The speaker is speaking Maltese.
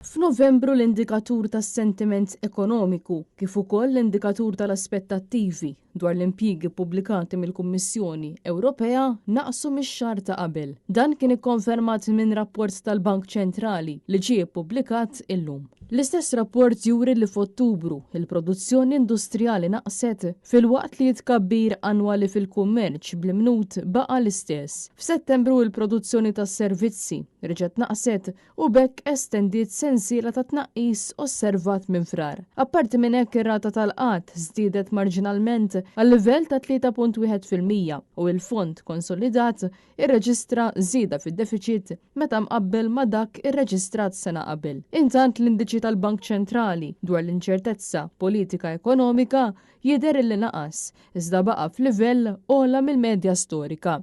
F'Novembru l-indikatur tas-sentiment ekonomiku kif ukoll l-indikatur tal-aspettattivi dwar l-impjiegi ppubblikati mill-Kummissjoni Ewropea naqsu mix-xahar ta' qabel. Dan kien ikkonfermat minn rapport tal-Bank Ċentrali li ġie ppubblikat illum. L-istess rapport juri li f'Ottubru, il-produzzjoni industrijali naqset filwaqt li t-tkabbir annwali fil-kummerċ bl-imnut baqa' l-istess. F'Settembru il-produzzjoni tas-servizzi reġgħet naqset u b'hekk estendiet sensiela ta' tnaqqis osservat minn Frar. Apparti minn hekk ir-rata tal-qgħad żdiedet marġinalment għal livell ta' 3.1% u il-fond konsolidat irreġistra żieda fid-defiċit meta mqabbel ma' dak irreġistrat sena qabel. Intant l-indiċi tal-Bank Ċentrali dwar l-inċertezza politika ekonomika jidher illi naqas, iżda baqa' f'livell ogħla mill-medja storika.